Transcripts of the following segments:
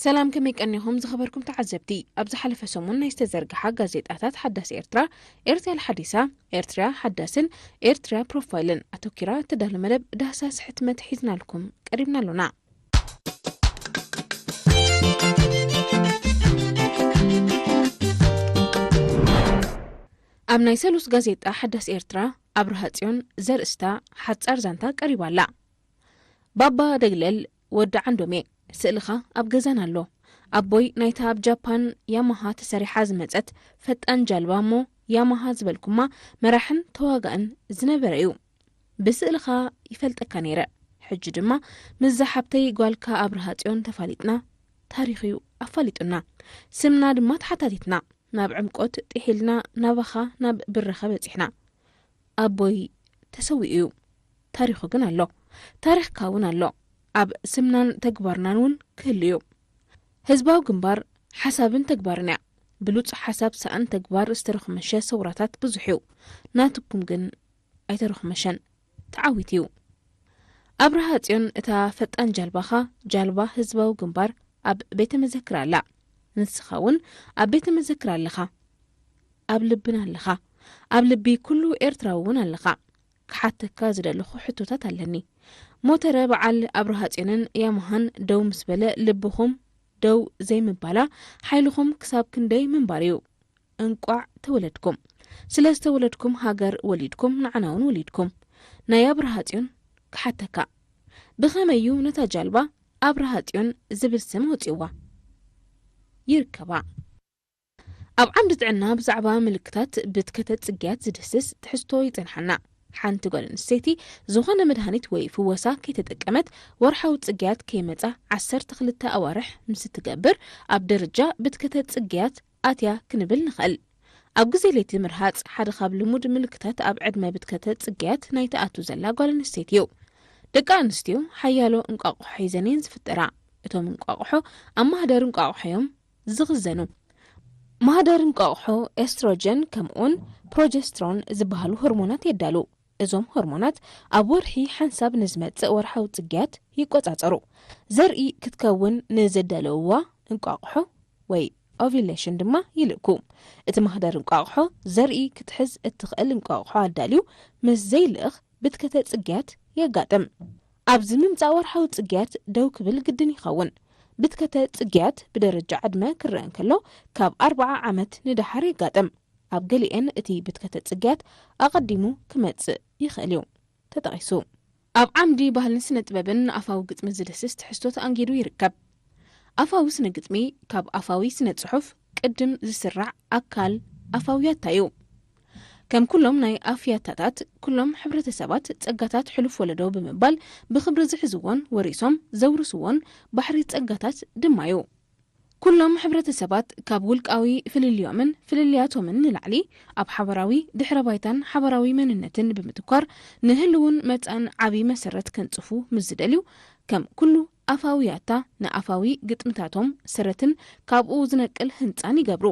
ሰላም፣ ከመይ ቀኒኹም ዝኸበርኩም ተዓዘብቲ? ኣብ ዝሓለፈ ሰሙን ናይ ዝተዘርግሓ ጋዜጣታት ሓዳስ ኤርትራ፣ ኤርትራ ሓዲሳ፣ ኤርትራ ሓዳስን ኤርትራ ፕሮፋይልን ኣተኪራ እተዳሎ መደብ ዳህሳስ ሕትመት ሒዝናልኩም ቀሪብና ኣሎና። ኣብ ናይ ሰሉስ ጋዜጣ ሓዳስ ኤርትራ ኣብርሃ ጽዮን ዘርእስታ ሓጻር ዛንታ ቀሪባ ኣላ። ባባ ደግለል ወዲ ዓንዶሜ፣ ስእልኻ ኣብ ገዛን ኣሎ። ኣቦይ ናይታ ኣብ ጃፓን ያማሃ ተሰሪሓ ዝመጸት ፈጣን ጃልባ እሞ ያማሃ ዝበልኩማ መራሕን ተዋጋእን ዝነበረ እዩ። ብስእልኻ ይፈልጠካ ነይረ። ሕጂ ድማ ምስዛ ሓብተይ ጓልካ ኣብርሃ ጽዮን ተፋሊጥና፣ ታሪኽ እዩ ኣፋሊጡና። ስምና ድማ ተሓታቲትና። ናብ ዕምቆት ጥሒልና ናባኻ ናብ ብረኻ በጺሕና። ኣቦይ ተሰዊኡ እዩ። ታሪኹ ግን ኣሎ። ታሪኽካ እውን ኣሎ። ኣብ ስምናን ተግባርናን እውን ክህሉ እዩ። ህዝባዊ ግንባር ሓሳብን ተግባርን እያ። ብሉጽ ሓሳብ ሰኣን ተግባር ዝተረኽመሸ ሰውራታት ብዙሕ እዩ። ናትኩም ግን ኣይተረኽመሸን። ተዓዊት እዩ። ኣብርሃ ጽዮን እታ ፈጣን ጃልባኻ፣ ጃልባ ህዝባዊ ግንባር ኣብ ቤተ መዘክር ኣላ። ንስኻ እውን ኣብ ቤተ መዘክር ኣለኻ። ኣብ ልብና ኣለኻ። ኣብ ልቢ ኩሉ ኤርትራዊ እውን ኣለኻ። ክሓተካ ዝደለኹ ሕቶታት ኣለኒ። ሞተረ በዓል ኣብርሃ ጽዮንን ያማሃን ደው ምስ በለ ልብኹም ደው ዘይምባላ ሓይልኹም ክሳብ ክንደይ ምንባር እዩ? እንቋዕ ተወለድኩም። ስለ ዝተወለድኩም ሃገር ወሊድኩም፣ ንዓና እውን ወሊድኩም። ናይ ኣብርሃ ጽዮን ክሓተካ። ብኸመይ እዩ ነታ ጃልባ ኣብርሃ ጽዮን ዝብል ስም ኣውጺእዋ? ይርከባ። ኣብ ዓምዲ ጥዕና ብዛዕባ ምልክታት ብትከተ ጽግያት ዝድህስስ ትሕዝቶ ይጸንሓና። ሓንቲ ጓል ኣንስተይቲ ዝኾነ መድሃኒት ወይ ፍወሳ ከይተጠቀመት ወርሓዊ ጽግያት ከይመጻ ዓሰርተ ክልተ ኣዋርሕ ምስ እትገብር ኣብ ደረጃ ብትከተ ጽግያት ኣትያ ክንብል ንኽእል። ኣብ ግዜ ለይቲ ምርሃጽ ሓደ ካብ ልሙድ ምልክታት ኣብ ዕድመ ብትከተ ጽግያት ናይ ትኣቱ ዘላ ጓል ኣንስተይቲ እዩ። ደቂ ኣንስትዮ ሓያሎ እንቋቑሖ ሒዘን እየን ዝፍጠራ። እቶም እንቋቑሖ ኣብ ማህደር እንቋቑሖ እዮም ዝኽዘኑ። ማህደር እንቋቑሖ ኤስትሮጀን ከምኡውን ፕሮጀስትሮን ዝበሃሉ ሆርሞናት የዳሉ። እዞም ሆርሞናት ኣብ ወርሒ ሓንሳብ ንዝመጽእ ወርሓዊ ጽግያት ይቆጻጸሩ። ዘርኢ ክትከውን ንዘዳለውዋ እንቋቑሖ ወይ ኦቪሌሽን ድማ ይልእኩ። እቲ ማህደር እንቋቑሖ ዘርኢ ክትሕዝ እትኽእል እንቋቑሖ ኣዳልዩ ምስ ዘይልእኽ ብትከተ ጽግያት የጋጥም። ኣብዚ ምምጻእ ወርሓዊ ጽግያት ደው ክብል ግድን ይኸውን። ብትከተ ጽግያት ብደረጃ ዕድመ ክረአ እንከሎ ካብ ኣርብዓ ዓመት ንደሓር የጋጥም። ኣብ ገሊኤን እቲ ብትከተ ጽግያት ኣቐዲሙ ክመጽእ ይኽእል እዩ ተጠቒሱ። ኣብ ዓምዲ ባህልን ስነ ጥበብን ንኣፋዊ ግጥሚ ዝድህስስ ትሕዝቶ ተኣንጊዱ ይርከብ። ኣፋዊ ስነ ግጥሚ ካብ ኣፋዊ ስነ ጽሑፍ ቅድም ዝስራዕ ኣካል ኣፋዊ ያታ እዩ። ከም ኩሎም ናይ ኣፍ ያታታት፣ ኩሎም ሕብረተሰባት ጸጋታት ሕሉፍ ወለዶ ብምባል ብኽብሪ ዝሕዝዎን ወሪሶም ዘውርስዎን ባሕሪ ጸጋታት ድማ እዩ። ኩሎም ሕብረተሰባት ካብ ውልቃዊ ፍልልዮምን ፍልልያቶምን ንላዕሊ ኣብ ሓበራዊ ድሕረ ባይታን ሓበራዊ መንነትን ብምትኳር ንህልውን መጻን ዓቢ መሰረት ከንጽፉ ምስ ዝደልዩ፣ ከም ኩሉ ኣፋዊ ያታ ንኣፋዊ ግጥምታቶም ሰረትን ካብኡ ዝነቅል ህንጻን ይገብሩ።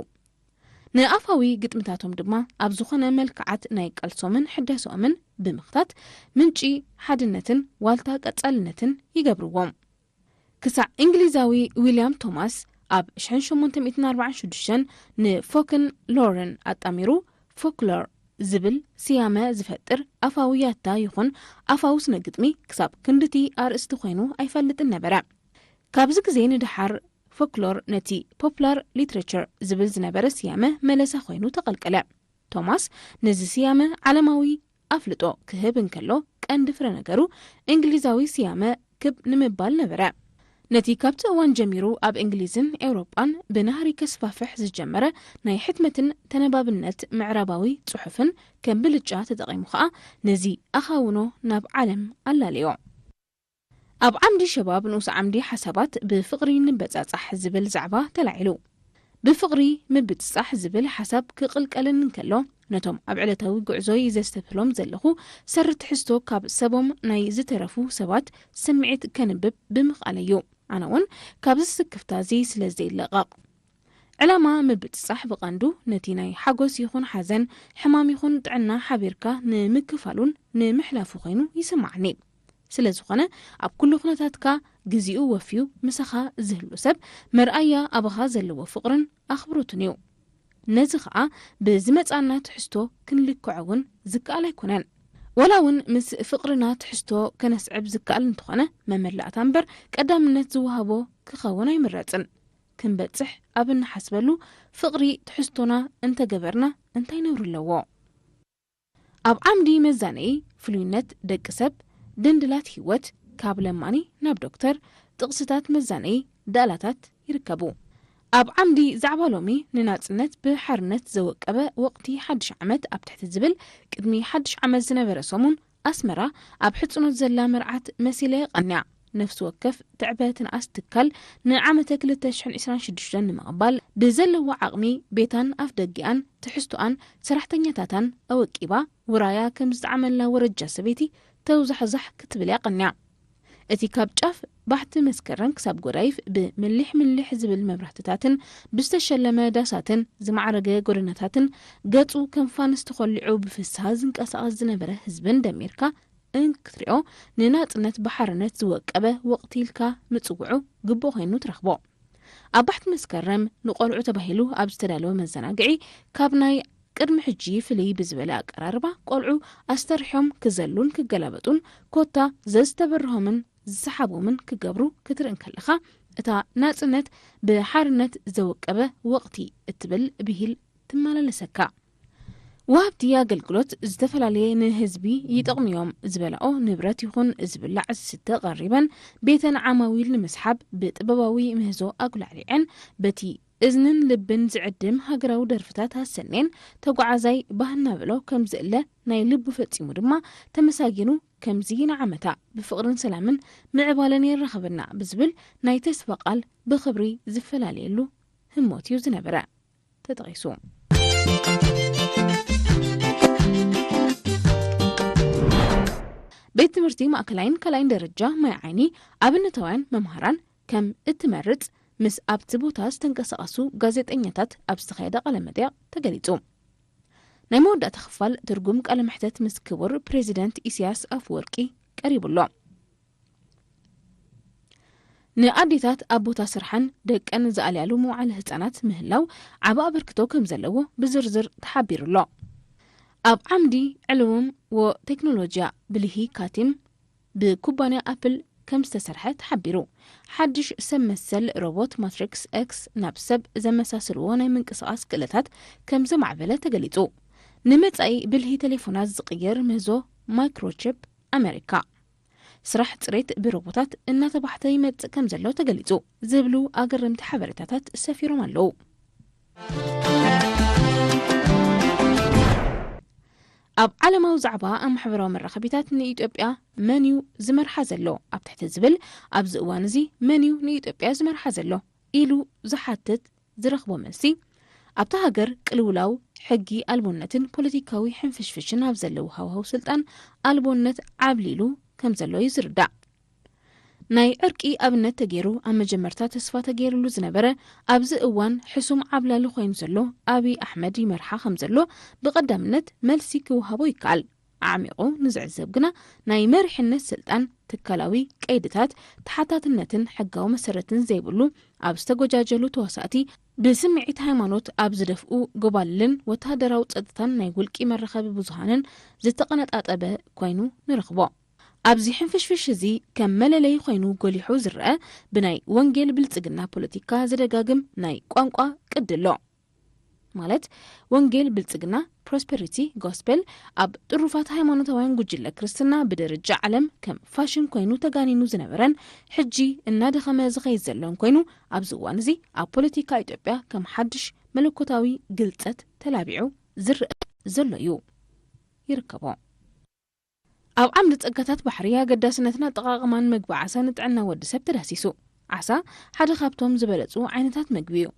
ንኣፋዊ ግጥምታቶም ድማ ኣብ ዝኾነ መልክዓት ናይ ቃልሶምን ሕዳሰኦምን ብምኽታት ምንጪ ሓድነትን ዋልታ ቀጻልነትን ይገብርዎም። ክሳዕ እንግሊዛዊ ዊልያም ቶማስ ኣብ ሽሕን ሸሞንተ ሚእትን ኣርባዓን ሽዱሽተን ንፎክን ሎርን ኣጣሚሩ ፎክሎር ዝብል ስያመ ዝፈጥር ኣፋዊ ያታ ይኹን ኣፋዊ ስነ ግጥሚ ክሳብ ክንድቲ ኣርእስቲ ኮይኑ ኣይፈልጥን ነበረ። ካብዚ ግዜ ንደሓር ፎክሎር ነቲ ፖፕላር ሊትሬቸር ዝብል ዝነበረ ስያመ መለሳ ኮይኑ ተቐልቀለ። ቶማስ ነዚ ስያመ ዓለማዊ ኣፍልጦ ክህብ እንከሎ ቀንዲ ፍረ ነገሩ እንግሊዛዊ ስያመ ክብ ንምባል ነበረ። ነቲ ካብቲ እዋን ጀሚሩ ኣብ እንግሊዝን ኤውሮጳን ብናህሪ ከስፋፍሕ ዝጀመረ ናይ ሕትመትን ተነባብነት ምዕራባዊ ጽሑፍን ከም ብልጫ ተጠቒሙ ኸኣ ነዚ ኣኻውኖ ናብ ዓለም ኣላለዮ። ኣብ ዓምዲ ሸባብ ንኡስ ዓምዲ ሓሳባት ብፍቕሪ ንበጻጻሕ ዝብል ዛዕባ ተላዒሉ። ብፍቕሪ ምብጽጻሕ ዝብል ሓሳብ ክቕልቀልን እንከሎ፣ ነቶም ኣብ ዕለታዊ ጉዕዞይ ዘስተብህሎም ዘለኹ ሰሪ ትሕዝቶ ካብ ሰቦም ናይ ዝተረፉ ሰባት ስምዒት ከንብብ ብምኽኣለይ እዩ። ኣነ እውን ካብዚ ስክፍታ እዚ ስለ ዘይለቐቕ። ዕላማ ምብጽጻሕ ብቐንዱ ነቲ ናይ ሓጎስ ይኹን ሓዘን፣ ሕማም ይኹን ጥዕና ሓቢርካ ንምክፋሉን ንምሕላፉ ኮይኑ ይስምዓኒ። ስለ ዝኾነ፣ ኣብ ኩሉ ኩነታትካ ግዜኡ ወፍዩ ምሳኻ ዝህሉ ሰብ፣ መርኣያ ኣባኻ ዘለዎ ፍቕርን ኣኽብሮትን እዩ። ነዚ ኸኣ ብዝመጽኣና ትሕዝቶ ክንልክዖ እውን ዝከኣል ኣይኮነን። ዋላ እውን ምስ ፍቕርና ትሕዝቶ ከነስዕብ ዝከኣል እንተኾነ፣ መመላእታ እምበር ቀዳምነት ዝወሃቦ ክኸውን ኣይምረጽን። ክንበጽሕ ኣብ እንሓስበሉ ፍቕሪ ትሕዝቶና እንተገበርና እንታይ ነውሪ ኣለዎ? ኣብ ዓምዲ መዛነዪ ፍሉይነት ደቂ ሰብ፣ ድንድላት ህይወት፣ ካብ ለማኒ ናብ ዶክተር፣ ጥቕስታት መዛነዪ ዳእላታት ይርከቡ። ኣብ ዓምዲ ዛዕባ ሎሚ ንናጽነት ብሓርነት ዘወቀበ ወቕቲ ሓድሽ ዓመት ኣብ ትሕቲ ዝብል ቅድሚ ሓድሽ ዓመት ዝነበረ ሰሙን ኣስመራ ኣብ ሕጽኖት ዘላ መርዓት መሲለ የቐንያ። ነፍሲ ወከፍ ትዕበ ትንኣስ ትካል ንዓመተ ክልተ ሽሕን ዕስራን ሽዱሽተን ንምቕባል ብዘለዋ ዓቕሚ ቤታን ኣፍ ደጊኣን ትሕዝቶኣን ሰራሕተኛታታን ኣወቂባ ውራያ ከም ዝጠዓመላ ወረጃ ሰበይቲ ተውዛሕዛሕ ክትብል የቐንያ። እቲ ካብ ጫፍ ባሕቲ መስከረም ክሳብ ጎዳይፍ ብምልሕ ምልሕ ዝብል መብራህትታትን ብዝተሸለመ ዳሳትን ዝማዕረገ ጎደናታትን ገጹ ከም ፋንስ ተኾሊዑ ብፍስሃ ዝንቀሳቐስ ዝነበረ ህዝብን ደሚርካ እንክትሪኦ ንናጽነት ብሓርነት ዝወቀበ ወቕቲ ኢልካ ምጽውዑ ግቡእ ኮይኑ ትረኽቦ። ኣብ ባሕቲ መስከረም ንቆልዑ ተባሂሉ ኣብ ዝተዳለወ መዘናግዒ ካብ ናይ ቅድሚ ሕጂ ፍልይ ብዝበለ ኣቀራርባ ቆልዑ ኣስተርሖም ክዘሉን ክገላበጡን ኮታ ዘዝተበርሆምን ዝሰሓቦምን ክገብሩ ክትርኢ እንከለኻ እታ ናጽነት ብሓርነት ዘወቀበ ወቕቲ እትብል ብሂል ትመላለሰካ። ወሃብቲ ኣገልግሎት ዝተፈላለየ ንህዝቢ ይጠቕሙ እዮም ዝበላኦ ንብረት ይኹን ዝብላዕ ዝስተ ቀሪበን ቤተን ዓማዊል ንምስሓብ ብጥበባዊ ምህዞ ኣጉላዕሊዐን በቲ እዝንን ልብን ዝዕድም ሃገራዊ ደርፍታት ኣሰኔን ተጓዓዛይ ባህ እናበሎ ከም ዝእለ ናይ ልቡ ፈጺሙ ድማ ተመሳጊኑ ከምዚ ንዓመታ ብፍቕርን ሰላምን ምዕባለን የራኽበና ብዝብል ናይ ተስፋ ቃል ብኽብሪ ዝፈላለየሉ ህሞት እዩ ዝነበረ። ተጠቒሱ። ቤት ትምህርቲ ማእከላይን ካልኣይን ደረጃ ማይ ዓይኒ ኣብነታውያን መምሃራን ከም እትመርጽ ምስ ኣብቲ ቦታ ዝተንቀሳቐሱ ጋዜጠኛታት ኣብ ዝተኻየደ ቃለ መጠይቕ ተገሊጹ። ናይ መወዳእታ ክፋል ትርጉም ቃለ መሕተት ምስ ክቡር ፕሬዚደንት ኢሳያስ ኣፈወርቂ ቀሪቡ ኣሎ። ንኣዴታት ኣብ ቦታ ስርሐን ደቀን ዝኣልያሉ መዋዕለ ህጻናት ምህላው ዓቢ ኣበርክቶ ከም ዘለዎ ብዝርዝር ተሓቢሩ ኣሎ። ኣብ ዓምዲ ዕልዎም ወቴክኖሎጂያ ብልሂ ካቲም ብኩባንያ ኣፕል ከም ዝተሰርሐ ተሓቢሩ። ሓድሽ ሰብ መሰል ሮቦት ማትሪክስ ኤክስ ናብ ሰብ ዘመሳስልዎ ናይ ምንቅስቓስ ክእለታት ከም ዘማዕበለ ተገሊጹ። ንመጻኢ ብልሂ ቴሌፎናት ዝቕይር ምህዞ ማይክሮቺፕ ኣመሪካ ስራሕ ጽሬት ብሮቦታት እናተባሕተ ይመጽእ ከም ዘሎ ተገሊጹ ዝብሉ ኣገረምቲ ሓበሬታታት ሰፊሮም ኣለዉ። ኣብ ዓለማዊ ዛዕባ ኣብ ማሕበራዊ መራኸቢታት ንኢትዮጵያ መን እዩ ዝመርሓ ዘሎ ኣብ ትሕቲ ዝብል ኣብዚ እዋን እዚ መን እዩ ንኢትዮጵያ ዝመርሓ ዘሎ ኢሉ ዝሓትት ዝረኽቦ መልሲ ኣብታ ሃገር ቅልውላው ሕጊ ኣልቦነትን ፖለቲካዊ ሕንፍሽፍሽን ኣብ ዘለዎ ሃዋህው ስልጣን ኣልቦነት ዓብሊሉ ከም ዘሎ እዩ ዝርዳእ። ናይ ዕርቂ ኣብነት ተገይሩ ኣብ መጀመርታ ተስፋ ተገይሩሉ ዝነበረ ኣብዚ እዋን ሕሱም ዓብላሊ ኮይኑ ዘሎ ኣብይ ኣሕመድ ይመርሓ ከም ዘሎ ብቐዳምነት መልሲ ክወሃቦ ይከኣል። ኣዕሚቑ ንዝዕዘብ ግና ናይ መሪሕነት ስልጣን ትካላዊ ቀይድታት ተሓታትነትን ሕጋዊ መሰረትን ዘይብሉ ኣብ ዝተጎጃጀሉ ተዋሳእቲ ብስምዒት ሃይማኖት ኣብ ዝደፍኡ ጎባልልን ወተሃደራዊ ጸጥታን ናይ ውልቂ መራኸቢ ብዙሃንን ዝተቐነጣጠበ ኮይኑ ንረኽቦ። ኣብዚ ሕንፍሽፍሽ እዚ ከም መለለዪ ኮይኑ ጎሊሑ ዝረአ ብናይ ወንጌል ብልጽግና ፖለቲካ ዝደጋግም ናይ ቋንቋ ቅዲ ኣሎ። ማለት ወንጌል ብልጽግና ፕሮስፐሪቲ ጎስፔል ኣብ ጥሩፋት ሃይማኖታውያን ጉጅለ ክርስትና ብደረጃ ዓለም ከም ፋሽን ኮይኑ ተጋኒኑ ዝነበረን ሕጂ እናደኸመ ዝኸይድ ዘሎን ኮይኑ ኣብዚ እዋን እዚ ኣብ ፖለቲካ ኢትዮጵያ ከም ሓድሽ መለኮታዊ ግልጸት ተላቢዑ ዝረአ ዘሎ እዩ ይርከቦ። ኣብ ዓምዲ ጸጋታት ባሕሪ ኣገዳስነትን ኣጠቓቕማን መግቢ ዓሳ ንጥዕና ወዲ ሰብ ተዳሲሱ። ዓሳ ሓደ ካብቶም ዝበለጹ ዓይነታት መግቢ እዩ።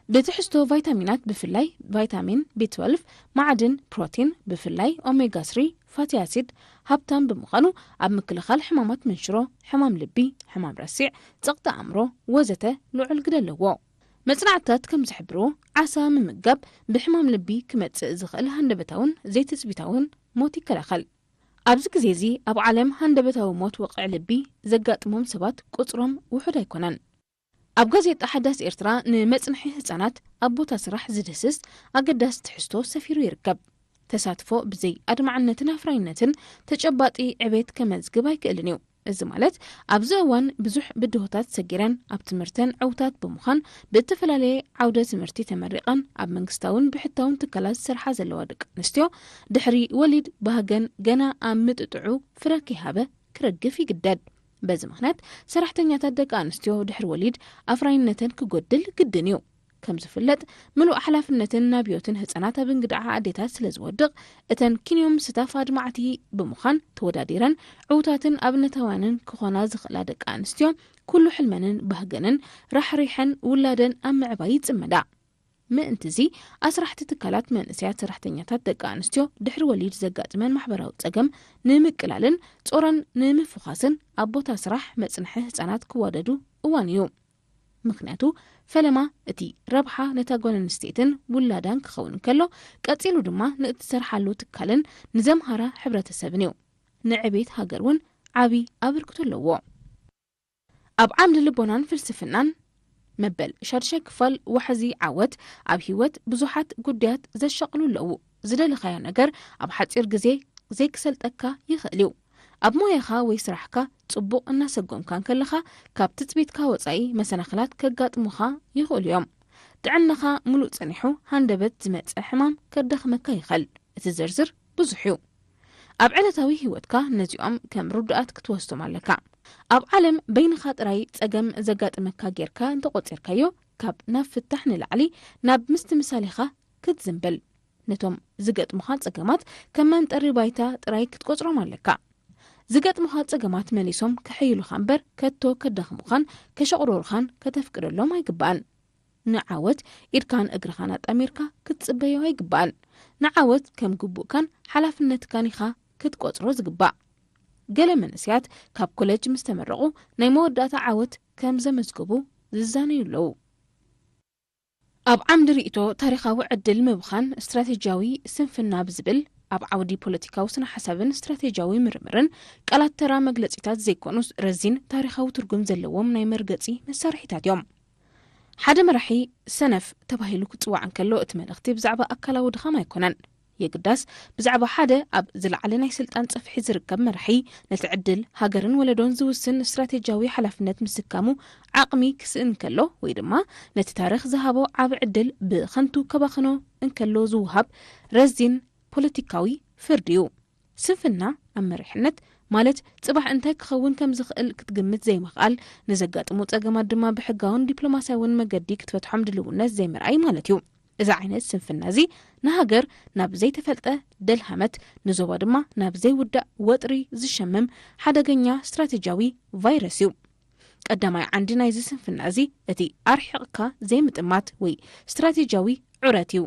ብትሕዝቶ ቫይታሚናት ብፍላይ ቫይታሚን ቢ ትወልቭ፣ ማዕድን፣ ፕሮቲን ብፍላይ ኦሜጋ ስሪ ፋቲ ኣሲድ ሃብታም ብምዃኑ ኣብ ምክልኻል ሕማማት መንሽሮ፣ ሕማም ልቢ፣ ሕማም ረሲዕ፣ ጸቕጢ ኣእምሮ ወዘተ ልዑል ግደ ኣለዎ። መጽናዕትታት ከም ዝሕብርዎ ዓሳ ምምጋብ ብሕማም ልቢ ክመጽእ ዝኽእል ሃንደበታውን ዘይትጽቢታውን ሞት ይከላኸል። ኣብዚ ግዜ እዚ ኣብ ዓለም ሃንደበታዊ ሞት ወቕዒ ልቢ ዘጋጥሞም ሰባት ቁጽሮም ውሑድ ኣይኮነን። ኣብ ጋዜጣ ሓዳስ ኤርትራ ንመጽንሒ ህጻናት ኣብ ቦታ ስራሕ ዝድህስስ ኣገዳሲ ትሕዝቶ ሰፊሩ ይርከብ። ተሳትፎ ብዘይ ኣድማዕነትን ኣፍራይነትን ተጨባጢ ዕቤት ከመዝግብ ኣይክእልን እዩ። እዚ ማለት ኣብዚ እዋን ብዙሕ ብድሆታት ሰጊረን ኣብ ትምህርተን ዕውታት ብምዃን ብእተፈላለየ ዓውደ ትምህርቲ ተመሪቐን ኣብ መንግስታውን ብሕታውን ትካላት ዝሰርሓ ዘለዋ ደቂ ኣንስትዮ ድሕሪ ወሊድ ባህገን ገና ኣብ ምጥጥዑ ፍረ ከይሃበ ክረግፍ ይግደድ። በዚ ምኽንያት ሰራሕተኛታት ደቂ ኣንስትዮ ድሕሪ ወሊድ ኣፍራይነተን ክጎድል ግድን እዩ። ከም ዝፍለጥ ምሉእ ሓላፍነትን ናብዮትን ህጻናት ኣብ እንግድዓ ኣዴታት ስለ ዝወድቕ እተን ኪንዮም ስታፍ ኣድማዕቲ ብምዃን ተወዳዲረን ዕውታትን ኣብነታውያንን ክኾና ዝኽእላ ደቂ ኣንስትዮ ኩሉ ሕልመንን ባህገንን ራሕሪሐን ውላደን ኣብ ምዕባይ ይጽመዳ። ምእንቲ እዚ ኣስራሕቲ ትካላት መንእሰያት ሰራሕተኛታት ደቂ ኣንስትዮ ድሕሪ ወሊድ ዘጋጥመን ማሕበራዊ ጸገም ንምቅላልን ጾረን ንምፍዃስን ኣብ ቦታ ስራሕ መጽንሒ ህጻናት ክዋደዱ እዋን እዩ። ምኽንያቱ ፈለማ እቲ ረብሓ ነታ ጓል ኣንስተይትን ውላዳን ክኸውን እንከሎ ቀጺሉ ድማ ንእትሰርሓሉ ትካልን ንዘምሃራ ሕብረተሰብን እዩ። ንዕቤት ሃገር እውን ዓቢ ኣበርክቶ ኣለዎ። ኣብ ዓምዲ ልቦናን ፍልስፍናን መበል ሻድሻይ ክፋል ዋሕዚ ዓወት ኣብ ህይወት ብዙሓት ጉዳያት ዘሻቕሉ ኣለዉ። ዝደለኻዮ ነገር ኣብ ሓጺር ግዜ ዘይክሰልጠካ ይኽእል እዩ። ኣብ ሞያኻ ወይ ስራሕካ ጽቡቕ እናሰጎምካ እንከለኻ ካብ ትጽቢትካ ወጻኢ መሰናኽላት ከጋጥሙኻ ይኽእሉ እዮም። ጥዕናኻ ምሉእ ጸኒሑ ሃንደበት ዝመጸ ሕማም ከዳኽመካ ይኽእል። እቲ ዝርዝር ብዙሕ እዩ። ኣብ ዕለታዊ ህይወትካ ነዚኦም ከም ርዱኣት ክትወስዶም ኣለካ። ኣብ ዓለም በይንኻ ጥራይ ጸገም ዘጋጥመካ ጌርካ እንተቖጺርካዮ ካብ ናብ ፍታሕ ንላዕሊ ናብ ምስትምሳል ኢኻ ክትዝንብል። ነቶም ዝገጥሙኻ ጸገማት ከም መንጠሪ ባይታ ጥራይ ክትቆጽሮም ኣለካ። ዝገጥሙኻ ጸገማት መሊሶም ከሐይሉኻ እምበር ከቶ ከዳኽሙኻን ከሸቑርሩኻን ከተፍቅደሎም ኣይግባእን። ንዓወት ኢድካን እግርኻን ኣጣሚርካ ክትጽበዮ ኣይግባእን። ንዓወት ከም ግቡእካን ሓላፍነትካን ኢኻ ክትቆጽሮ ዝግባእ። ገለ መንእሰያት ካብ ኮለጅ ምስ ተመረቑ ናይ መወዳእታ ዓወት ከም ዘመዝገቡ ዝዛነዩ ኣለዉ። ኣብ ዓምዲ ርእይቶ ታሪኻዊ ዕድል ምብኻን ስትራቴጂያዊ ስንፍና ብዝብል ኣብ ዓውዲ ፖለቲካዊ ስነ ሓሳብን ስትራቴጂያዊ ምርምርን ቃላት ተራ መግለጺታት ዘይኮኑስ ረዚን ታሪኻዊ ትርጉም ዘለዎም ናይ መርገጺ መሳርሒታት እዮም። ሓደ መራሒ ሰነፍ ተባሂሉ ክጽዋዕ እንከሎ እቲ መልእኽቲ ብዛዕባ ኣካላዊ ድኻም ኣይኮነን። የግዳስ ብዛዕባ ሓደ ኣብ ዝለዓለ ናይ ስልጣን ጽፍሒ ዝርከብ መራሒ ነቲ ዕድል ሃገርን ወለዶን ዝውስን ስትራቴጂያዊ ሓላፍነት ምስካሙ ዓቕሚ ክስእን እንከሎ ወይ ድማ ነቲ ታሪኽ ዝሃቦ ዓቢ ዕድል ብኸንቱ ከባኽኖ እንከሎ ዝውሃብ ረዚን ፖለቲካዊ ፍርዲ እዩ። ስንፍና ኣብ መሪሕነት ማለት ጽባሕ እንታይ ክኸውን ከም ዝኽእል ክትግምት ዘይምኽኣል፣ ንዘጋጥሙ ጸገማት ድማ ብሕጋውን ዲፕሎማስያውን መገዲ ክትፈትሖም ድልውነት ዘይምርኣይ ማለት እዩ። እዚ ዓይነት ስንፍና እዚ ንሃገር ናብ ዘይተፈልጠ ደልሃመት፣ ንዞባ ድማ ናብ ዘይውዳእ ወጥሪ ዝሸምም ሓደገኛ ስትራቴጂያዊ ቫይረስ እዩ። ቀዳማይ ዓንዲ ናይዚ ስንፍና እዚ እቲ ኣርሒቕካ ዘይምጥማት ወይ ስትራቴጂያዊ ዑረት እዩ።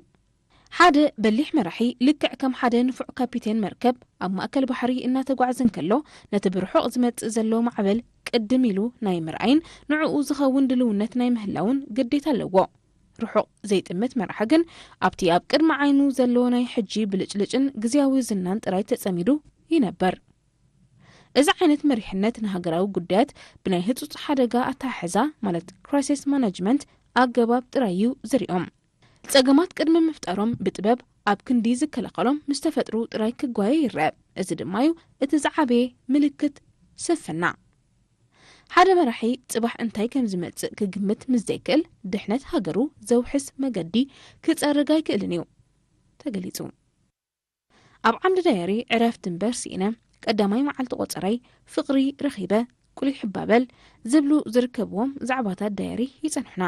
ሓደ በሊሕ መራሒ ልክዕ ከም ሓደ ንፉዕ ካፒቴን መርከብ ኣብ ማእከል ባሕሪ እናተጓዕዘ እንከሎ ነቲ ብርሑቕ ዝመጽእ ዘሎ ማዕበል ቅድም ኢሉ ናይ ምርኣይን ንዕኡ ዝኸውን ድልውነት ናይ ምህላውን ግዴታ ኣለዎ። ርሑቕ ዘይጥምት መራሒ ግን ኣብቲ ኣብ ቅድሚ ዓይኑ ዘሎ ናይ ሕጂ ብልጭልጭን ግዝያዊ ዝናን ጥራይ ተጸሚዱ ይነብር። እዚ ዓይነት መሪሕነት ንሃገራዊ ጉዳያት ብናይ ህጹጽ ሓደጋ ኣተሓሕዛ ማለት ክራይሲስ ማናጅመንት ኣገባብ ጥራይ እዩ ዝሪኦም። ጸገማት ቅድሚ ምፍጣሮም ብጥበብ ኣብ ክንዲ ዝከላኸሎም ምስ ተፈጥሩ ጥራይ ክጓየ ይረአ። እዚ ድማ እዩ እቲ ዝዓበየ ምልክት ስንፍና። ሓደ መራሒ ጽባሕ እንታይ ከም ዝመጽእ ክግምት ምስ ዘይክእል ድሕነት ሃገሩ ዘውሕስ መገዲ ክጸርግ ኣይክእልን እዩ ተገሊጹ። ኣብ ዓምዲ ዳየሪ ዕረፍቲ እምበር ስኢነ፣ ቀዳማይ መዓልቲ ቆጸረይ፣ ፍቕሪ ረኺበ፣ ቁሊሕ እባ በል ዝብሉ ዝርከብዎም ዛዕባታት ዳየሪ ይጸንሑና።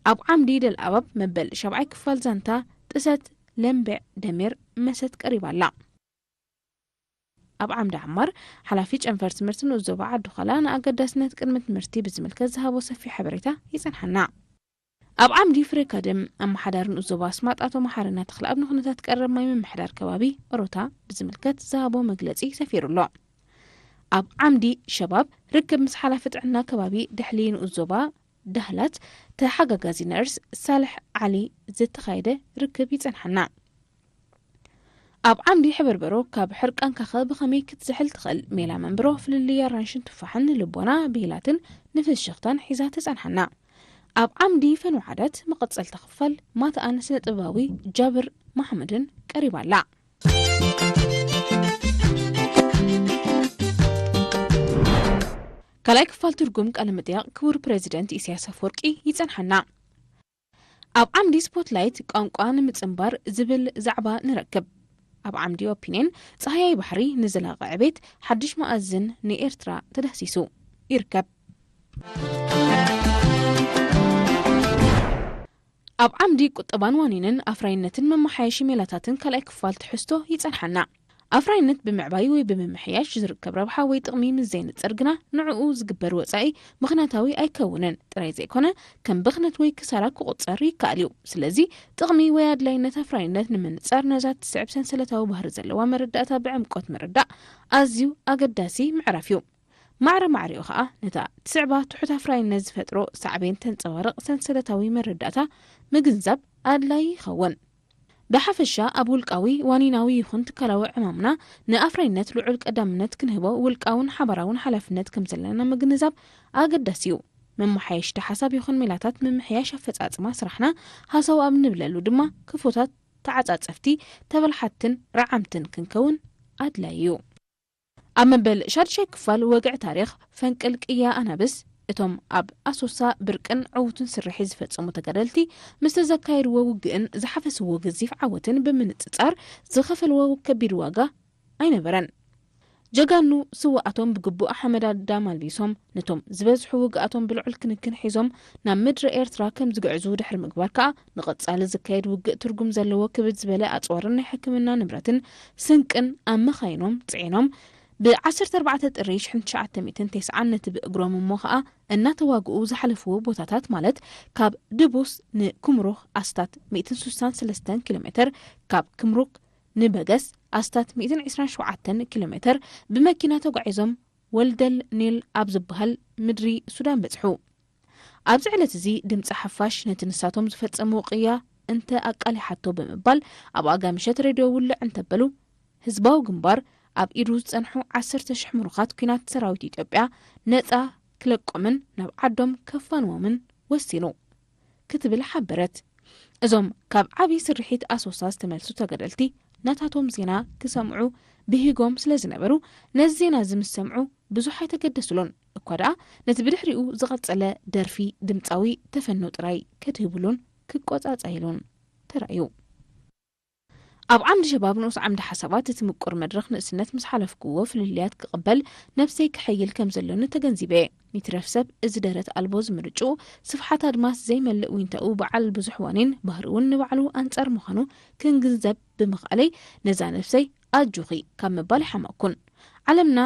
ኣብ ዓምዲ ደልኣባብ መበል ሻብዓይ ክፋል ዛንታ ጥሰት ለምቤዕ ደሜር መሰት ቀሪባ ኣላ። ኣብ ዓምዲ ዓማር ሓላፊ ጨንፈር ትምህርቲ ንኡስ ዞባ ዓዲ ዃላ ንኣገዳስነት ቅድሚ ትምህርቲ ብዝምልከት ዝሃቦ ሰፊሕ ሓበሬታ ይጸንሓና። ኣብ ዓምዲ ፍሬ ካድም ኣመሓዳሪ ንኡስ ዞባ ኣስማጥ ኣቶ መሓረና ተኽለኣብ ንኩነታት ቀረብ ማይ ምምሕዳር ከባቢ ኦሮታ ብዝምልከት ዝሃቦ መግለጺ ሰፊሩ ኣሎ። ኣብ ዓምዲ ሸባብ ርክብ ምስ ሓላፊ ጥዕና ከባቢ ድሕሊ ንኡስ ዞባ ዳህላት ተሓጋጋዚ ነርስ ሳልሕ ዓሊ ዝተኻየደ ርክብ ይጸንሓና። ኣብ ዓምዲ ሕበርበሮ ካብ ሕርቃንካኸ ብኸመይ ክትዝሕል ትኽእል? ሜላ መንብሮ ፍልልይ ኣራንሽን ቱፋሕን ንልቦና ብሂላትን ንፍሽኽታን ሒዛ ትጸንሓና። ኣብ ዓምዲ ፈንው ዓዳት መቐጸልታ ክፋል ማትኣን ስነ ጥበባዊ ጃብር መሓመድን ቀሪባ ኣላ። ካልኣይ ክፋል ትርጉም ቃለ መጠይቕ ክቡር ፕሬዚደንት ኢሳያስ ኣፈወርቂ ይጸንሓና። ኣብ ዓምዲ ስፖትላይት ቋንቋ ንምጽንባር ዝብል ዛዕባ ንረክብ። ኣብ ዓምዲ ኦፒንየን ጸሃያይ ባሕሪ ንዘላቒ ዕቤት ሓድሽ መኣዝን ንኤርትራ ተዳህሲሱ ይርከብ። ኣብ ዓምዲ ቁጠባን ዋኒንን ኣፍራይነትን መመሓየሺ ሜላታትን ካልኣይ ክፋል ትሕዝቶ ይጸንሓና። ኣፍራይነት ብምዕባይ ወይ ብምምሕያሽ ዝርከብ ረብሓ ወይ ጥቕሚ ምስ ዘይንጸር ግና ንዕኡ ዝግበር ወጻኢ ምኽንያታዊ ኣይከውንን ጥራይ ዘይኮነ ከም ብኽነት ወይ ክሳራ ክቑጸር ይከኣል እዩ። ስለዚ ጥቕሚ ወይ ኣድላይነት ኣፍራይነት ንምንጻር ነዛ ትስዕብ ሰንሰለታዊ ባህሪ ዘለዋ መረዳእታ ብዕምቆት ምርዳእ ኣዝዩ ኣገዳሲ ምዕራፍ እዩ። ማዕረ ማዕሪኡ ኸኣ ነታ ትስዕባ ትሑት ኣፍራይነት ዝፈጥሮ ሳዕቤን ተንጸባርቕ ሰንሰለታዊ መረዳእታ ምግንዛብ ኣድላዪ ይኸውን። ብሓፈሻ ኣብ ውልቃዊ፣ ዋኒናዊ ይኹን ትካላዊ ዕማምና ንኣፍራይነት ልዑል ቀዳምነት ክንህቦ ውልቃውን ሓባራውን ሓላፍነት ከም ዘለና ምግንዛብ ኣገዳሲ እዩ። መመሓየሽቲ ሓሳብ ይኹን ሜላታት ምምሕያሽ ኣፈጻጽማ ስራሕና ሃሰው ኣብ ንብለሉ ድማ ክፉታት ተዓጻጸፍቲ፣ ተበላሓትን ረዓምትን ክንከውን ኣድላዪ እዩ። ኣብ መበል ሻድሻይ ክፋል ወግዒ ታሪኽ ፈንቅል ቅያ ኣናብስ፣ እቶም ኣብ ኣሶሳ ብርቅን ዕዉትን ስርሒት ዝፈጸሙ ተጋደልቲ ምስቲ ዘካየድዎ ውግእን ዝሓፈስዎ ገዚፍ ዓወትን ብምንጽጻር ዝኸፈልዎ ከቢድ ዋጋ ኣይነበረን። ጀጋኑ ስውኣቶም ብግቡእ ሓመድ ኣዳም ኣልቢሶም፣ ነቶም ዝበዝሑ ውግኣቶም ብልዑል ክንክን ሒዞም ናብ ምድሪ ኤርትራ ከም ዝግዕዙ ድሕሪ ምግባር ከኣ፣ ንቐጻሊ ዝካየድ ውግእ ትርጉም ዘለዎ ክብድ ዝበለ ኣጽዋርን ናይ ሕክምና ንብረትን ስንቅን ኣብ መኻይኖም ጽዒኖም፣ ብ ዓሰርተ ኣርባዕተ ጥሪ ሽሕን ትሽዓተ ሚእትን ተስዓን ነቲ ብእግሮም እሞ ኸኣ እናተዋግኡ ዝሓለፍዎ ቦታታት፣ ማለት ካብ ድቡስ ንኩምሩኽ ኣስታት ሚእትን ስሳን ሰለስተን ኪሎ ሜተር፣ ካብ ክምሩክ ንበገስ ኣስታት ሚእትን ዕስራን ሸውዓተን ኪሎ ሜተር ብመኪና ተጓዒዞም ወልደል ኒል ኣብ ዝበሃል ምድሪ ሱዳን በጽሑ። ኣብዚ ዕለት እዚ ድምጺ ሓፋሽ ነቲ ንሳቶም ዝፈጸምዎ ቅያ እንተ ኣቃሊሓቶ ብምባል ኣብ ኣጋ ምሸት ሬድዮ ውልዕ እንተበሉ፣ ህዝባዊ ግንባር ኣብ ኢዱ ዝጸንሑ ዓሰርተ ሽሕ ምሩኻት ኲናት ሰራዊት ኢትዮጵያ ነጻ ክለቆምን ናብ ዓዶም ከፋንዎምን ወሲኑ ክትብል ሓበረት። እዞም ካብ ዓቢ ስርሒት ኣሶሳ ዝተመልሱ ተጋደልቲ ናታቶም ዜና ክሰምዑ ብሂጎም ስለ ዝነበሩ፣ ነዚ ዜና እዚ ምስ ሰምዑ ብዙሕ ኣይተገደስሉን። እኳ ደኣ ነቲ ብድሕሪኡ ዝቐጸለ ደርፊ ድምጻዊ ተፈኖ ጥራይ ከድህብሉን ክቆጻጸይሉን ተራእዩ። ኣብ ዓምዲ ሸባብ ንኡስ ዓምዲ ሓሳባት እቲ ምቁር መድረኽ ንእስነት ምስ ሓለፍክዎ ፍልልያት ክቕበል ነብሰይ ክሕይል ከም ዘሎኒ ተገንዚበ እየ። ይትረፍ ሰብ እዚ ደረት ኣልቦ ዝምርጭኡ ስፍሓት ኣድማስ ዘይመልእ ዊንታኡ በዓል ብዙሕ ዋኒን ባህሪ እውን ንባዕሉ ኣንጻር ምዃኑ ክንግንዘብ ብምኽኣለይ ነዛ ነብሰይ ኣጆኺ ካብ ምባል ኣይሓመቕኩን። ዓለምና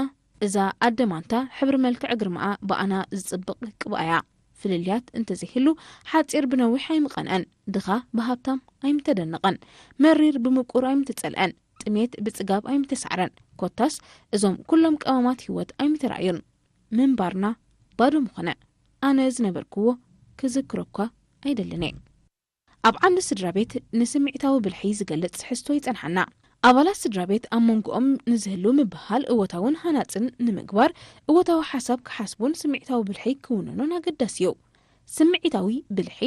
እዛ ኣደ ማንታ ሕብሪ መልክዕ ግርማኣ ብኣና ዝጽብቕ ቅብኣ እያ። ፍልልያት እንተዘይህሉ ሓጺር ብነዊሕ ኣይምቐንአን፣ ድኻ ብሃብታም ኣይምተደነቐን፣ መሪር ብምቁር ኣይምተጸልአን፣ ጥሜት ብጽጋብ ኣይምተሳዕረን። ኮታስ እዞም ኩሎም ቀመማት ህይወት ኣይምተራእዩን። ምንባርና ባዶ ምኾነ። ኣነ ዝነበርክዎ ክዝክሮ እኳ ኣይደልን እየ። ኣብ ዓምዲ ስድራ ቤት ንስምዒታዊ ብልሒ ዝገልጽ ትሕዝቶ ይጸንሓና። ኣባላት ስድራ ቤት ኣብ መንጎኦም ንዝህሉ ምብህሃል እወታውን ሃናጽን ንምግባር፣ እወታዊ ሓሳብ ክሓስቡን ስምዒታዊ ብልሒ ክውንኑን ኣገዳሲ እዩ። ስምዒታዊ ብልሒ፣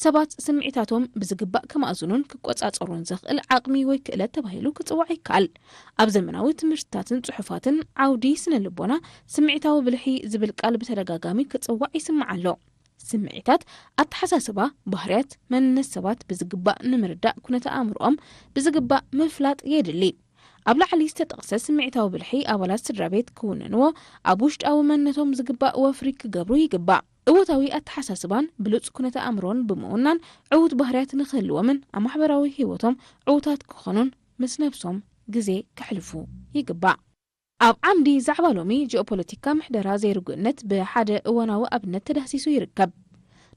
ሰባት ስምዒታቶም ብዝግባእ ከማእዝኑን ክቆጻጸሩን ዘኽእል ዓቕሚ ወይ ክእለት ተባሂሉ ክጽዋዕ ይከኣል። ኣብ ዘመናዊ ትምህርትታትን ጽሑፋትን ዓውዲ ስነ ልቦና፣ ስምዒታዊ ብልሒ ዝብል ቃል ብተደጋጋሚ ክጽዋዕ ይስማዕ ኣሎ። ስምዒታት፣ ኣተሓሳስባ፣ ባህርያት፣ መንነት ሰባት ብዝግባእ ንምርዳእ ኩነተ ኣእምሮኦም ብዝግባእ ምፍላጥ የድሊ። ኣብ ላዕሊ ዝተጠቕሰ ስምዒታዊ ብልሒ ኣባላት ስድራ ቤት ክውንንዎ፣ ኣብ ውሽጣዊ መንነቶም ዝግባእ ወፍሪ ክገብሩ ይግባእ። እወታዊ ኣተሓሳስባን ብሉጽ ኩነተ ኣእምሮን ብምውናን፣ ዕዉት ባህርያት ንክህልዎምን ኣብ ማሕበራዊ ህይወቶም ዕዉታት ክኾኑን ምስ ነብሶም ግዜ ከሕልፉ ይግባእ። ኣብ ዓምዲ ዛዕባ ሎሚ ጂኦፖለቲካ ምሕደራ ዘይርጉእነት ብሓደ እዋናዊ ኣብነት ተዳህሲሱ ይርከብ።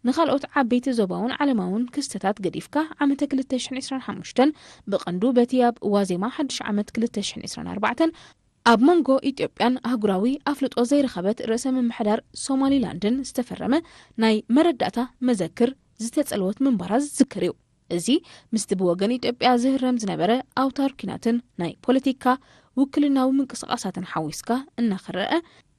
ንኻልኦት ዓበይቲ ዞባውን ዓለማውን ክስተታት ገዲፍካ፣ ዓመተ ክልተ ሽሕን ዕስራን ሓሙሽተን ብቐንዱ በቲ ኣብ ዋዜማ ሓድሽ ዓመት ክልተ ሽሕን ዕስራን ኣርባዕተን ኣብ መንጎ ኢትዮጵያን ኣህጉራዊ ኣፍልጦ ዘይረኸበት ርእሰ ምምሕዳር ሶማሊላንድን ዝተፈረመ ናይ መረዳእታ መዘክር ዝተጸልወት ምንባራ ዝዝክር እዩ። እዚ ምስቲ ብወገን ኢትዮጵያ ዝህረም ዝነበረ ኣውታር ኲናትን ናይ ፖለቲካ ውክልናዊ ምንቅስቓሳትን ሓዊስካ እናኸረአ፣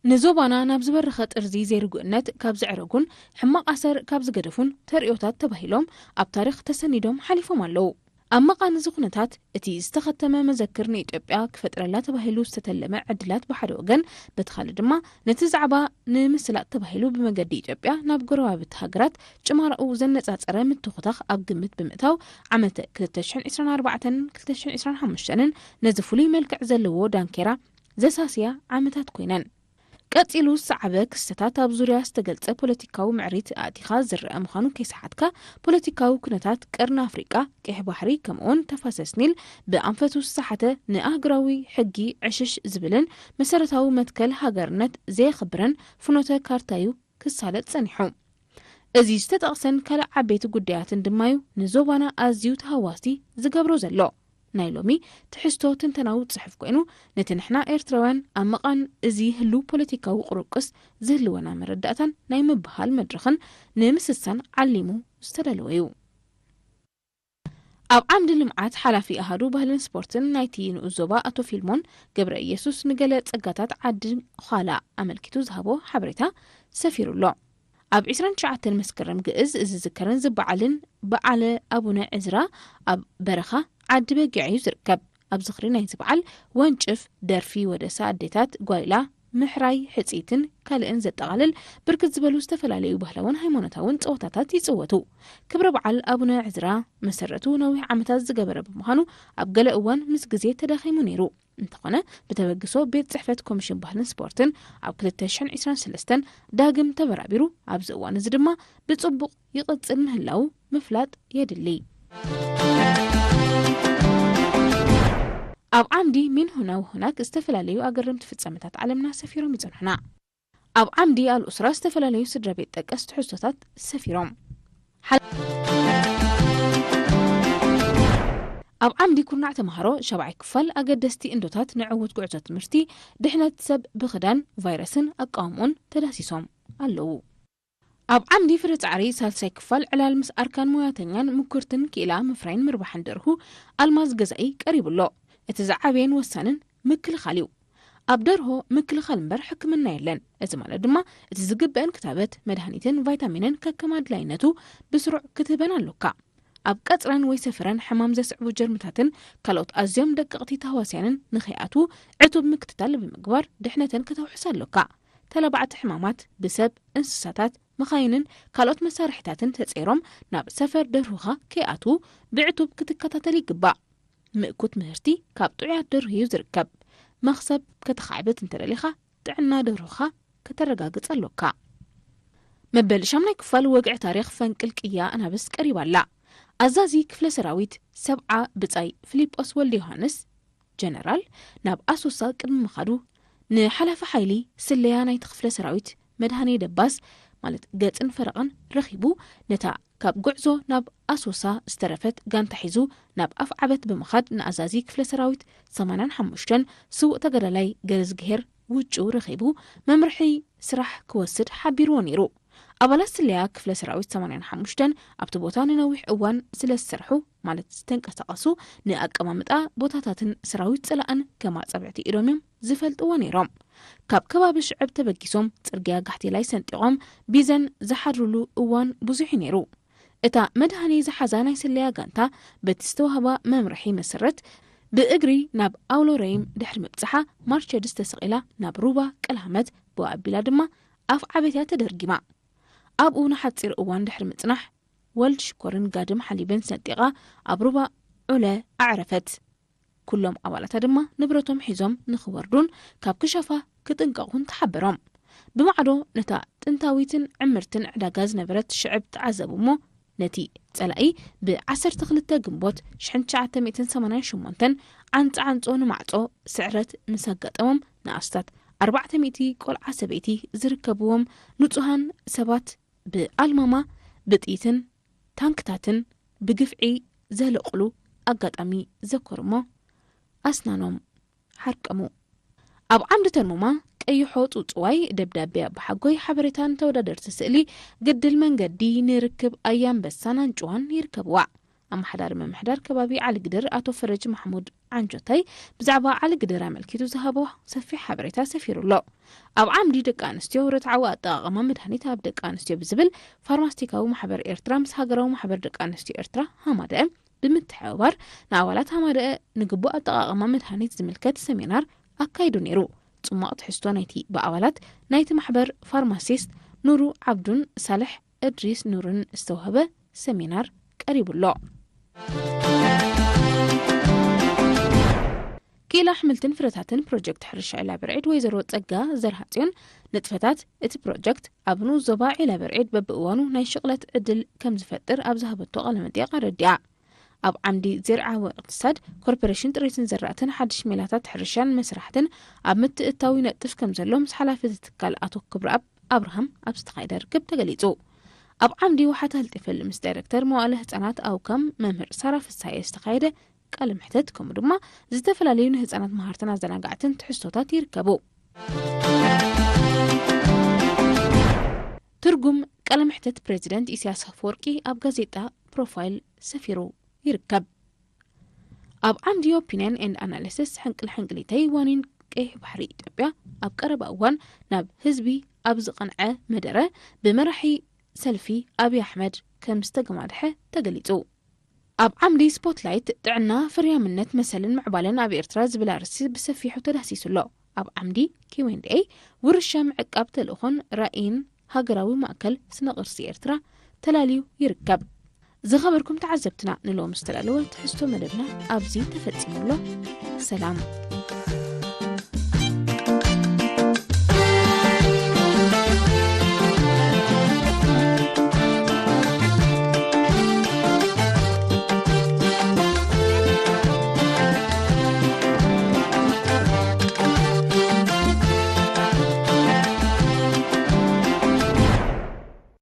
ንዞባና ናብ ዝበረኸ ጥርዚ ዘይርጉእነት ካብ ዘዕረጉን ሕማቕ ኣሰር ካብ ዝገደፉን ተርእዮታት ተባሂሎም ኣብ ታሪኽ ተሰኒዶም ሓሊፎም ኣለዉ። ኣብ መቓን እዚ ኩነታት፣ እቲ ዝተኸተመ መዘክር ንኢትዮጵያ ክፈጥረላ ተባሂሉ ዝተተለመ ዕድላት ብሓደ ወገን፣ በቲ ካልእ ድማ ነቲ ዛዕባ ንምስላጥ ተባሂሉ ብመገዲ ኢትዮጵያ ናብ ጎረባብቲ ሃገራት ጭማራኡ ዘነጻጸረ ምትኹታኽ ኣብ ግምት ብምእታው፣ ዓመተ ክልተ ሽሕን ዕስራን ኣርባዕተን ክልተ ሽሕን ዕስራን ሓሙሽተን ነዚ ፍሉይ መልክዕ ዘለዎ ዳንኬራ ዘሳስያ ዓመታት ኮይነን። ቀጺሉ ዝሰዓበ ክስተታት ኣብ ዙርያ ዝተገልጸ ፖለቲካዊ ምዕሪት ኣእቲኻ ዝረኣ ምዃኑ ከይሰሓትካ፣ ፖለቲካዊ ኩነታት ቀርኒ ኣፍሪቃ፣ ቀይሕ ባሕሪ፣ ከምኡውን ተፋሰስ ኒል ብኣንፈቱ ዝሰሓተ ንኣህጉራዊ ሕጊ ዕሽሽ ዝብልን መሰረታዊ መትከል ሃገርነት ዘየኽብርን ፍኖተ ካርታዩ ክሳለጥ ጸኒሑ። እዚ ዝተጠቕሰን ካልእ ዓበይቲ ጉዳያትን ድማዩ ንዞባና ኣዝዩ ተሃዋሲ ዝገብሮ ዘሎ። ናይ ሎሚ ትሕዝቶ ትንተናዊ ጽሑፍ ኮይኑ፣ ነቲ ንሕና ኤርትራውያን ኣብ መቓን እዚ ህሉው ፖለቲካዊ ቁርቁስ ዝህልወና መረዳእታን ናይ ምብህሃል መድረኽን ንምስሳን ዓሊሙ ዝተዳለወ እዩ። ኣብ ዓምዲ ልምዓት ሓላፊ ኣሃዱ ባህልን ስፖርትን ናይቲ ንኡስ ዞባ ኣቶ ፊልሞን ገብረ ኢየሱስ ንገለ ጸጋታት ዓዲ ዃላ ኣመልኪቱ ዝሃቦ ሓበሬታ ሰፊሩ ኣሎ። ኣብ ዕስራን ትሽዓተን መስከረም ግእዝ ዝዝከርን ዝበዓልን በዓለ ኣቡነ ዕዝራ ኣብ በረኻ ዓዲ በጊዕ እዩ ዝርከብ። ኣብ ዝኽሪ ናይዚ በዓል ወንጭፍ፣ ደርፊ ወደሳ ኣዴታት፣ ጓይላ፣ ምሕራይ ሕጽይትን ካልእን ዘጠቓልል ብርክት ዝበሉ ዝተፈላለዩ ባህላውን ሃይማኖታውን ጸወታታት ይጽወቱ። ክብረ በዓል ኣቡነ ዕዝራ መሰረቱ ነዊሕ ዓመታት ዝገበረ ብምዃኑ ኣብ ገለ እዋን ምስ ግዜ ተዳኺሙ ነይሩ። እንተኾነ፣ ብተበግሶ ቤት ጽሕፈት ኮሚሽን ባህልን ስፖርትን ኣብ ክልተ ሽሕን ዕስራን ሰለስተን ዳግም ተበራቢሩ፣ ኣብዚ እዋን እዚ ድማ ብጽቡቕ ይቕጽል ምህላዉ ምፍላጥ የድሊ። ኣብ ዓምዲ ሚን ሁና ወሁናክ ዝተፈላለዩ ኣገረምቲ ፍጻመታት ዓለምና ሰፊሮም ይጽንሑና። ኣብ ዓምዲ ኣልኡስራ ዝተፈላለዩ ስድራ ቤት ጠቀስ ትሕዝቶታት ሰፊሮም። ሓል-፣ ኣብ ዓምዲ ኩርናዕ ተምሃሮ ሻብዓይ ክፋል ኣገደስቲ እንዶታት ንዕዉት ጉዕዞ ትምህርቲ ድሕነት ሰብ ብኽዳን ቫይረስን ኣቃውምኡን ተዳሲሶም ኣለዉ። ኣብ ዓምዲ ፍረ ጻዕሪ ሳልሳይ ክፋል ዕላል ምስ ኣርካን ሞያተኛን ምኩርትን ክኢላ ምፍራይን ምርባሕን ደርሁ ኣልማዝ ገዛኢ ቀሪቡ ኣሎ። እቲ ዝዓበየን ወሳንን ምክልኻል እዩ። ኣብ ደርሆ ምክልኻል እምበር ሕክምና የለን። እዚ ማለት ድማ እቲ ዝግበአን ክታበት፣ መድሃኒትን ቫይታሚንን ከከም ኣድላይነቱ ብስሩዕ ክትህበን ኣሎካ። ኣብ ቀጽረን ወይ ሰፈረን ሕማም ዘስዕቡ ጀርምታትን ካልኦት ኣዝዮም ደቀቕቲ ተህዋስያንን ንኸይኣትዉ ዕቱብ ምክትታል ብምግባር ድሕነተን ከተውሕስ ኣሎካ። ተላባዕቲ ሕማማት ብሰብ፣ እንስሳታት፣ መኻይንን ካልኦት መሳርሒታትን ተጸይሮም ናብ ሰፈር ደርሁኻ ከይኣትዉ ብዕቱብ ክትከታተል ይግባእ። ምእኩት ምህርቲ ካብ ጥዑያት ደርሁ እዩ ዝርከብ። መኽሰብ ከተኻዕብት እንተደሊኻ ጥዕና ደርሁኻ ከተረጋግጽ ኣሎካ። መበል ሻምናይ ክፋል ወግዒ ታሪኽ ፈንቅል ቅያ ኣናብስ ቀሪባ ኣላ። ኣዛዚ ክፍለ ሰራዊት ሰብዓ ብጻይ ፊሊጶስ ወልደ ዮሃንስ፣ ጀነራል፣ ናብ ኣሶሳ ቅድሚ ምኻዱ፣ ንሓላፊ ሓይሊ ስለያ ናይቲ ክፍለ ሰራዊት መድሃኔ ደባስ፣ ማለት ገጽን ፈረቓን ረኺቡ፣ ነታ ካብ ጉዕዞ ናብ ኣሶሳ ዝተረፈት ጋንታ ሒዙ ናብ ኣፍዓበት ብምኻድ ንኣዛዚ ክፍለ ሰራዊት ሰማንያን ሓሙሽተን ስዉእ ተጋዳላይ ገረዝግሄር ውጩ ረኺቡ መምርሒ ስራሕ ክወስድ ሓቢርዎ ነይሩ። ኣባላት ስለያ ክፍለ ሰራዊት ሰማንያን ሓሙሽተን ኣብቲ ቦታ ንነዊሕ እዋን ስለ ዝሰርሑ፣ ማለት ዝተንቀሳቐሱ፣ ንኣቀማምጣ ቦታታትን ሰራዊት ጽላእን ከም ኣጻብዕቲ ኢዶም እዮም ዝፈልጥዎ ነይሮም። ካብ ከባቢ ሽዕብ ተበጊሶም ጽርግያ ጋሕቴላይ ሰንጢቖም ቢዘን ዝሓድሩሉ እዋን ብዙሕ እዩ ነይሩ። እታ መድሃኔ ዝሓዛ ናይ ስለያ ጋንታ በቲ ዝተዋህባ መምርሒ መሰረት ብእግሪ ናብ ኣውሎረይም ድሕሪ ምብጽሓ ማርቸድስ ተሰቒላ ናብ ሩባ ቀልሃመት ብኡ ኣቢላ ድማ ኣፍዓበት እያ ተደርጊማ። ኣብኡ ንሓጺር እዋን ድሕሪ ምጽናሕ ወልድ ሽኮርን ጋድም ሓሊብን ሰንጢቓ ኣብ ሩባ ዑለ ኣዕረፈት። ኩሎም ኣባላታ ድማ ንብረቶም ሒዞም ንኽወርዱን ካብ ክሻፋ ክጥንቀቑን ተሓበሮም። ብማዕዶ ነታ ጥንታዊትን ዕምርትን ዕዳጋ ዝነበረት ሽዕብ ተዓዘቡ እሞ ነቲ ጸላኢ ብ ዓሰርተ ክልተ ግንቦት ሽሕን ትሽዓተ ሚእትን ሰማንያን ሸሞንተን ዓንጻ ዓንጾ ንማዕጾ ስዕረት ምስ ኣጋጠሞም ንኣስታት ኣርባዕተ ሚእቲ ቆልዓ ሰበይቲ ዝርከብዎም ንጹሃን ሰባት ብኣልማማ ብጥይትን ታንክታትን ብግፍዒ ዘህለቑሉ ኣጋጣሚ ዘከሩ እሞ ኣስናኖም ሓርቀሙ። ኣብ ዓምዲ ተርሙማ ቀይሖ ጹጽዋይ፣ ደብዳቤ ኣባሓጎይ፣ ሓበሬታን ተወዳደርቲ ስእሊ፣ ግድል መንገዲ ንርክብ ኣያንበሳን ኣንጭዋን ይርከብዋ። ኣመሓዳሪ ምምሕዳር ከባቢ ዓሊግድር ኣቶ ፈረጅ ማሕሙድ ዓንጆታይ ብዛዕባ ዓሊግድር ኣመልኪቱ ዝሃቦ ሰፊሕ ሓበሬታ ሰፊሩ ኣሎ። ኣብ ዓምዲ ደቂ ኣንስትዮ ርትዓዊ ኣጠቓቕማ መድሃኒት ኣብ ደቂ ኣንስትዮ ብዝብል ፋርማስቲካዊ ማሕበር ኤርትራ ምስ ሃገራዊ ማሕበር ደቂ ኣንስትዮ ኤርትራ ሃማደአ ብምትሕብባር ንኣባላት ሃማደአ ንግቡእ ኣጠቓቕማ መድሃኒት ዝምልከት ሰሚናር ኣካይዱ ነይሩ። ጽማቕ ትሕዝቶ ናይቲ ብኣባላት ናይቲ ማሕበር ፋርማሲስት ኑሩ ዓብዱን ሳልሕ እድሪስ ኑርን ዝተዋህበ ሰሚናር ቀሪቡ ኣሎ። ክኢላ ኣሕምልትን ፍረታትን ፕሮጀክት ሕርሻ ዒላ ብርዒድ ወይዘሮ ጸጋ ዘርሃጽዮን ንጥፈታት እቲ ፕሮጀክት ኣብ ንኡስ ዞባ ዒላ ብርዒድ በብእዋኑ ናይ ሽቕለት ዕድል ከም ዝፈጥር ኣብ ዝሃበቶ ቃለ መጠይቕ ኣረዲኣ። ኣብ ዓምዲ ዜርዓ ወእቅትሳድ ኮርፖሬሽን ጥሪትን ዘራእትን ሓድሽ ሜላታት ሕርሻን መስራሕትን ኣብ ምትእትታው ይነጥፍ ከም ዘሎ ምስ ሓላፊ እቲ ትካል ኣቶ ክብረኣብ ኣብርሃም ኣብ ዝተኻየደ ርክብ ተገሊጹ። ኣብ ዓምዲ ዋሓት ኣልጢፈል ምስ ዳይረክተር መዋእለ ህጻናት ኣውካም መምህር ሳራ ፍሳየ ዝተኻየደ ቃለ መሕተት ከምኡ ድማ ዝተፈላለዩ ንህጻናት መሃርትን ኣዘናጋዕትን ትሕዝቶታት ይርከቡ። ትርጉም ቃለ መሕተት ፕሬዚደንት ኢሳያስ ኣፈወርቂ ኣብ ጋዜጣ ፕሮፋይል ሰፊሩ ይርከብ። ኣብ ዓምዲ ኦፒንየን ኤንድ ኣናሊሲስ ሕንቅል ሕንቅሊተይ ዋኒን ቀይሕ ባሕሪ ኢትዮጵያ ኣብ ቀረባ እዋን ናብ ህዝቢ ኣብ ዝቐንዐ መደረ ብመራሒ ሰልፊ ኣብይ ኣሕመድ ከም ዝተገማድሐ ተገሊጹ። ኣብ ዓምዲ ስፖትላይት ጥዕና፣ ፍርያምነት፣ መሰልን ምዕባለን ኣብ ኤርትራ ዝብል ኣርእስቲ ብሰፊሑ ተዳህሲሱ ኣሎ። ኣብ ዓምዲ ኪው ኤንድ ኤይ ውርሻ ምዕቃብ ተልእኾን ራእይን ሃገራዊ ማእከል ስነ ቅርሲ ኤርትራ ተላልዩ ይርከብ። ዝኸበርኩም ተዓዘብትና ንሎም ዝተዳለወ ትሕዝቶ መደብና ኣብዚ ተፈጺሙ ኣሎ። ሰላም።